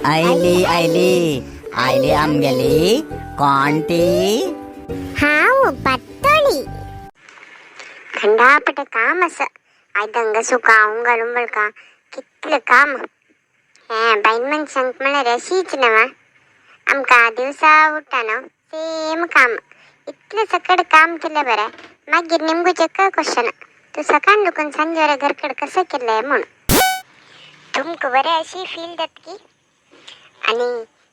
आयली आयली आयली आमगेली कोण ती? हांव पातोळी. खंडापटे काम आसा आयदंग सुका उंगाल उंबळका कितलें काम. हें बायल मनशांक म्हळ्यार अशीच न्हू. आमकां दिवसा उठ्ठा न्हू सेम काम. इतलें सकड काम केलें बरें, मागीर निमगूचें क्वेश्चन, तूं सकाळ लुकून सांजे घरकड कसं केलें म्हूण. तुमकां बरें अशी फील जाता की. आनी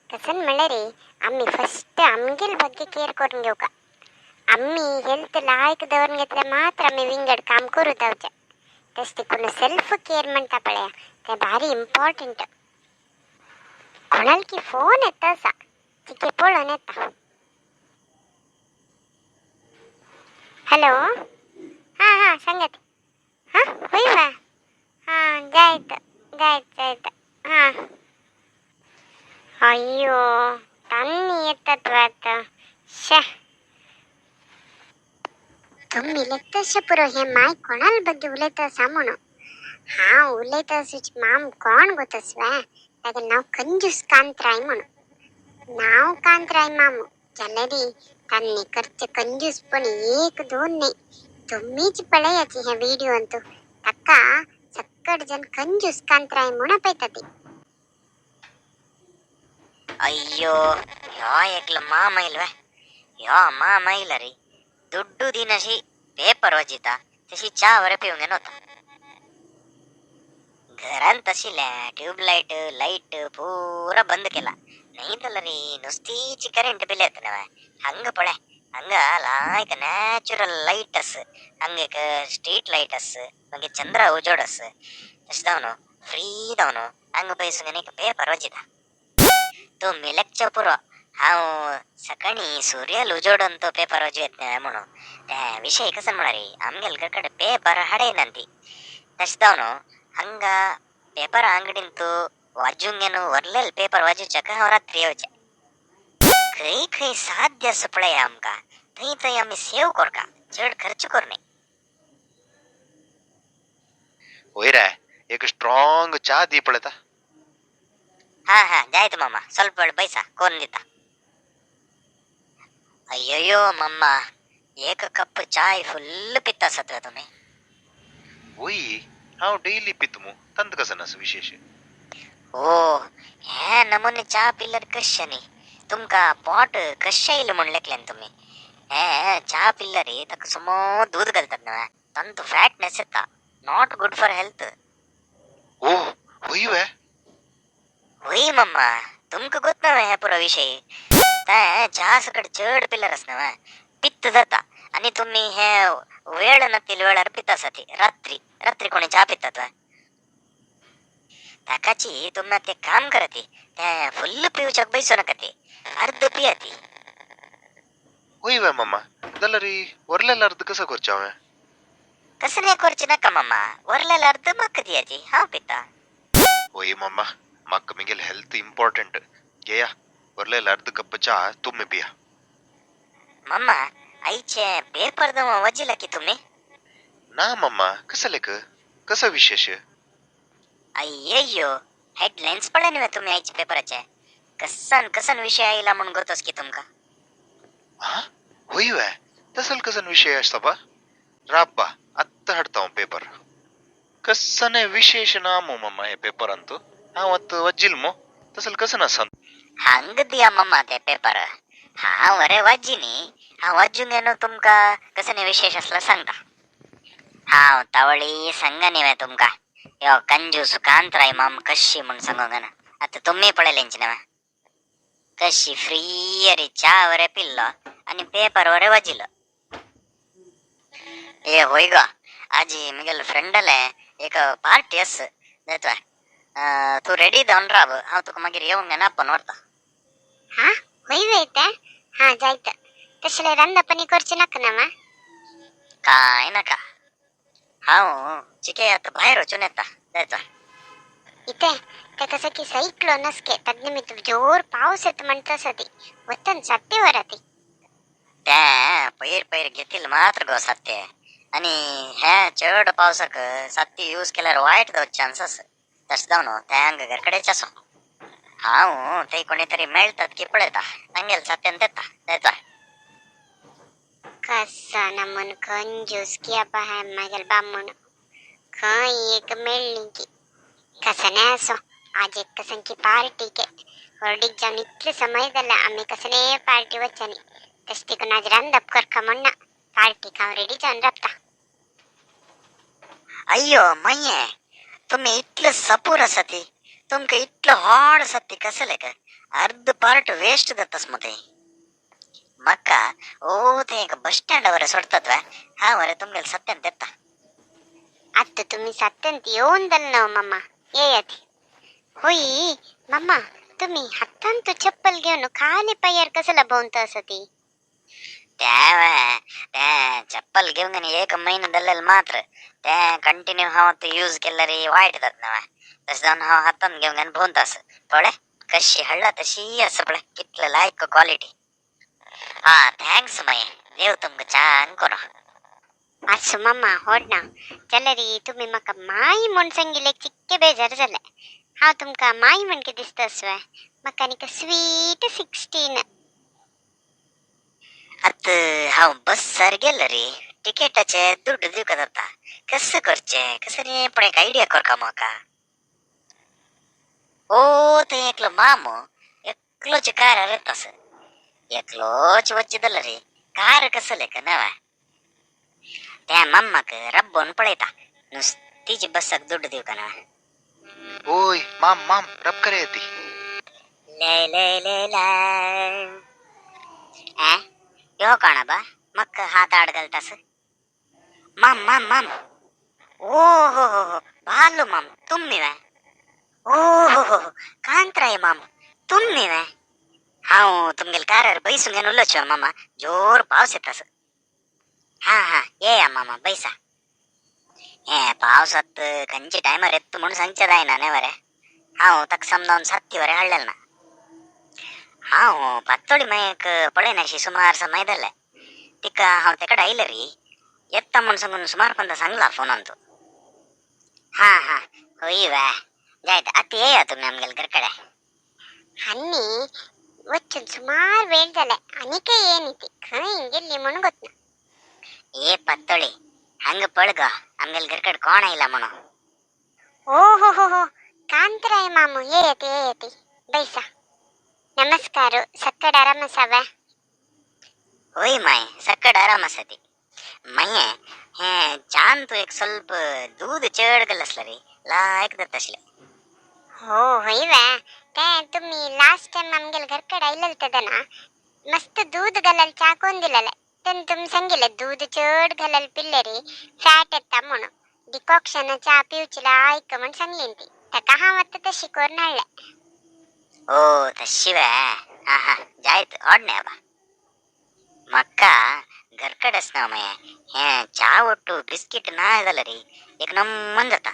कसन म्हणल्यार रे, आमी फस्ट आमगेले ಬಗ್ಗೆ केअर करून घेवका. आमी हेल्थ लायक दवरून घेतल्यार मात्र आमी विंगड काम करूं जावचें. तशें देखून सेल्फ केअर म्हणटा पळया, तें भारी इम्पॉर्टंट. कोणालकी फोन येता आसा, चिके पळोवन येता. हॅलो, हां हां, सांगात. हां, होय वा? हां, जायत जायत जायत. हां, अय्यो, तन्नी येतात वा आतां. शे, तुम्ही लेक्तशे पुरो हे माय कोणाल ಬಗ್ಗೆ उलयता आसा म्हणून. हांव उलयता आसूच माम कोण गोतस वे, तागे नांव कंजूस कांतराय म्हणून. नांव कांतराय मामू जाल्यारी तांणी करचे कंजूसपण एक दोन न्ही. तुम्हीच पळयाची हे व्हिडिओ अंतू, ताका सक्कड जन कंजूस कांतराय म्हूण आपयता ती. ಅಯ್ಯೋ, ಯಾ एकಲ ಮಾಮ ಇಲ್ವೇ? ಯಾ ಮಾಮ ಇಲ್ಲ ರೀ. ದುಡ್ಡು ದಿನಸಿ पेपर वाजिता, तशी च्या वरे पिवंक नव्हता. घरान तशिल्या ट्यूबलाईट लाईट पूरा बंद केला नाही री. नुसतीची करंट बिल येत नव्हे. हंग पळे, हंग लायक नॅचरल लाईट अस, हंग एक स्ट्रीट लाईट अस, मागीर चंद्र उजोड अस. तशें जावन फ्री जावन हंग बैसून एक पेपर वाजिता. तुम्ही लेक्चर पुरो, हांव सकाळी सूर्याल उजोडून तो पेपर वाजू येत नाही म्हणून. ते विषय कसं म्हणारी, आमगेल कಡೆ पेपर हाडयनांती. तशें जावन हंಗ पेपर ಅಂಗಡಿಂತು वाजूंगेನು ವರ್लेल पेपर वाजूच्याक हांव रात्री येवचें. खंय खंय साध्य आसा पळया आमकां, थंय थंय आमी सेव करका, चड खर्च करूं. होय रे, एक स्ट्रॉंग चा दी पळयता. ಹಾ ಹಾ, ಜಾಯ್ತು ಮಾಮ, ಸ್ವಲ್ಪ ವೇळ ಬೈಸಾ ಕೋನ್ ದಿತ್ತ. ಅಯ್ಯಯ್ಯೋ ಮಮ್ಮ, ಏಕ ಕಪ್ ಚಾಯ್ ಫುಲ್ ಪಿತ್ತ ಸತ್ವ तुम्ही. होय, हांव डेली पितमु, तंत कसन आसा विशेश? ओ, हे नमुने चा पिल्यार कश्शे न्ही? तुमकां पोट कश्शें येयलें म्हूण लेखल्यान तुमी. हे चा पिल्यार ताका सुमो दूद घालतात न्हय, तांतू फॅटनेस येता, not good for health. ओ, होय वे? होय मम्मा, तुमकां गोत ना हे पुरो विशय. ते च्या सकट चड पिल्यार आसा न्हय, पित्त जाता. आनी तुमी हे वेळ नातिल्ले वेळार पिता आसा ती रात्री. रात्री कोणी च्या पितात वा? ताकाची तुमी आतां एक काम करात, ते फुल्ल पिवच्याक बैसू नाका, ती अर्द पिया ती. होय वे मामा? जाल्यार वरलेल अर्द कसो करचें हांवें? कसलें करचें नाका मामा, वरलेले अर्द म्हाका दियाची, हांव पिता. होय मामा, म्हाका मिगेल हेल्थ इम्पॉर्टंट. घेया, वरलेल अर्द कप चा तुमी पिया. मामा, आयचे पेपर वजिला की तुमी? ना मामा, कसलेक कसो विशेश? अय्यय्यो, हेडलायन्स पळय न्हय तुमी आयचे पेपराचे. कसन कसन विशय आयला म्हूण गोतोस की तुमकां. हा, होय वे? तसल कसन विशय आसता बा? राब बा, आत्तां हाडता हांव पेपर. कसने विशेश ना मु मामा हे पेपरांतू, हांव आतां वज्जील मु. तसल कसन आसा? हांग दिया मम्मा ते पेपर, हांव अरे वाजिनी. हांव वाजूंक न्हू, तुमकां कसने विशेष आसल्यार सांगता. हांव तावळी सांगा न्ही तुमकां, यो कंजूस कांतराय माम कशी म्हूण सांगूंक ना. आतां तुमी पळयलेंच न्हय, कशी फ्री अरे च्या वरे पिल्लो आनी पेपर वरे वाजिलो. ए होय गो आजी, मिगेल फ्रेंडले एक पार्टी आस जायत, तूं रेडी जावन राव, हांव तुका मागीर येवंक ना आपोवन व्हरता. हां, होय वे ते? हां, जायत. तशें रांदपणी करचें नाका ना मा? काय नाका, हांव चिके आतां भायर वचून येता जायत. इते तेका सकी सैक्लोन असके, तद्निमित्त जोर पावस येता म्हणटा आसा ती. वतन सत्ते वराती. ते पयर पयर घेतील मात्र गो सत्य. आनी हे चड पावसाक सत्ती यूज केल्यार वायट जावचे चान्स आसा. तशें जावन ते हांगा घर कडेच आसो. हांव थंय कोणी तरी मेळतात की पळयता, तांगेल सत्यन तेता जायता. कसा नमून कंजूस की आबा है मागेल बामून खंय एक मेळ्ळी की कसने असो आज एक कसंकी पार्टी के होर्डीक जावन इतले समय जाला आमी कसने पार्टी वचनी तशें तिकून आज रांदप करका म्हण ना पार्टीक हांव रेडी जावन रावता. अय्यो मय्ये, तुमी इतले सपूर आसा ती, तुमकां इतलो हॉड आसा ती कसले का अर्द पार्ट वेस्ट जातास मग ते. म्हाका ओ ते एक बस स्टँडा वरे सोडतात वे, हांव वरे तुमगेले सत्यान तेता. आतां तुमी सातंत येवन जाल न्हू मामा, येयात. होय मामा, तुमी हातान तूं चप्पल घेवन खाली पांयार कसला भोंवता आसा ती? ते ते चप्पल घेवन एक म्हयनो जाल्लेले मात्र ते कंटिन्यू हांव आतां यूज केल्यार वायट जाता न्हय. तशें जावन हांव हातान घेवन भोंवता आसा. पळय कशी हाडला तशी आसा पळय, कितले लायक क्वॉलिटी. हा thanks माई, देव तुमकां छान करूं. आसूं मामा, होड ना जाल्यार तुमी म्हाका माई म्हूण सांगिल्लें चिक्के बेजार जालें. हांव तुमकां माई म्हण कितें दिसता आसवें? म्हाका आनीक स्वीट 16. आतां हांव बस्सार गेलो रे, टिकेटाचे दुड्ड दिवका जाता. कसं करचें कसं रे, पण एक आयडिया करका म्हाका. ओ थंय एकलो मामो एकलोच कारार येतास, एकलोच वच्चे जाल्यार रे कार कसलें का नव्या. त्या मामाक रब्बोन पळयता, नुस्तीची बस्साक दुड्ड दिवका ना. ओय माम माम रब करे येती. ले ले ले ला. ए यो कोण बा मक्क हात आड घालतास? माम माम माम, ओ हो हो हो भालू माम तुम्ही वे. ओ हो हो कांतराय माम तुम्ही वे. हांव तुमगेल कारार बैसून घेवन उलोवचो मामा, जोर पावस येतास. हा हा येया मामा बैसा. हे पावसात खंयचे टायमार येता म्हणून सांगचें जायना न्ही वरे. हांव ताका समजावन सात्ती वरे हाडलेलें ना. हांव पातोळी मायक पळयनाशी सुमार समय जालें. तिका हांव तेकडे आयलें री येता म्हूण सांगून सुमार पंदा सांगला फोनान तूं. हा हा हय वे जायत, आतां येया तुमी आमगेले घर कडेन. आनी वचून सुमार वेळ जाले आनीकय येयनी ती, खंय गेल्ली म्हूण गोतना. ए पातोळी हांगा पळ गो, आमगेले घर कडेन कोण आयला म्हणून. ओ हो हो हो कांतराय मामू, येयात येयात बैसा. नमस्कार, सक्कड आराम आसा? होय माय, सक्कड आराम आसा ती. माये हें च्यान तूं एक स्वल्प दूद चड घाल आसलें रे, लायक जाता आसलें. हो हय वे, तें तुमी लास्ट टायम आमगेले घर कडेन आयलेले तेन्ना मस्त दूद घालल च्या कोन्न दिलेलें. तेन्ना तुमी सांगिल्लें दूद चड घालल पिल्ले रे फॅट येता म्हणून, डिकॉक्शन च्या पिवची लायक म्हूण सांगली ती. ताका हांव आतां तशी करून हाडलें. ओ तशी वे, हा हा जायत ओडणे आबा. म्हाका घर कडेन आसना माये हें च्या ओट्टू बिस्कीट ना जाल्यार रे एक नंबर जाता.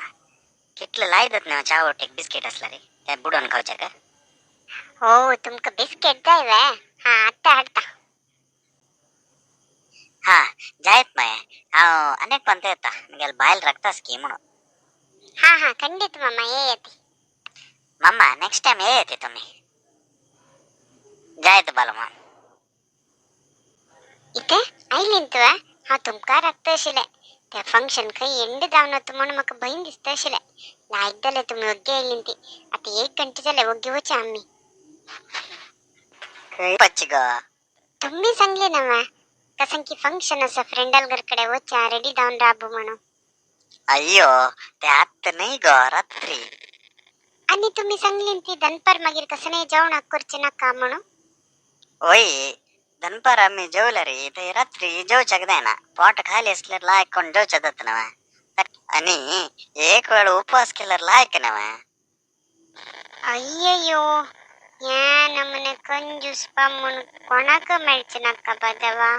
कितले लायक जाता न्हय च्या ओट्टू एक बिस्कीट आसल्यार रे, तें बुडोवन खावच्याक. हो तुमकां बिस्कीट जाय वे? हा आतां हाडटा. हा जायत माये, हांव आनीक पंत येता, म्हगेले बायल राखतास की म्हणून. हा हा खंडीत मामा येयात. मामा नेक्स्ट टायम येयात तुमी. जायत बालो माम. इथे आयलीन तूं? हांव तुमकां राखता आशिल्लें. तें फंक्शन खंय एंड जावन वता म्हूण म्हाका भंय दिसता आशिल्लें. लायक जालें तुमी वग्गी आयलीं ती. आतां एक घंटे जालें वग्गी वचया आमी. खंय वच्ची गो? तुमी सांगली ना वा कसं की फंक्शन आसा फ्रेंडाल घर कडेन वचया रेडी जावन राब म्हणून. अय्यो ते आत्त न्हय गो, रात्री. आनी तुमी सांगली ती दनपार मागीर कसलें जेवणाक करचें नाका म्हणून. ओय दनपार आमी जेवले रे, थंय रात्री जेवच्याक जायना, पोट खाली आसल्यार लायक कोण जेवच्या जाता न्हय. आनी एक वेळ उपवास केल्यार लायक न्हय. अय्ययो ह्या नमुने कंजूस म्हूण कोणाक मेळचें नाका बादवा.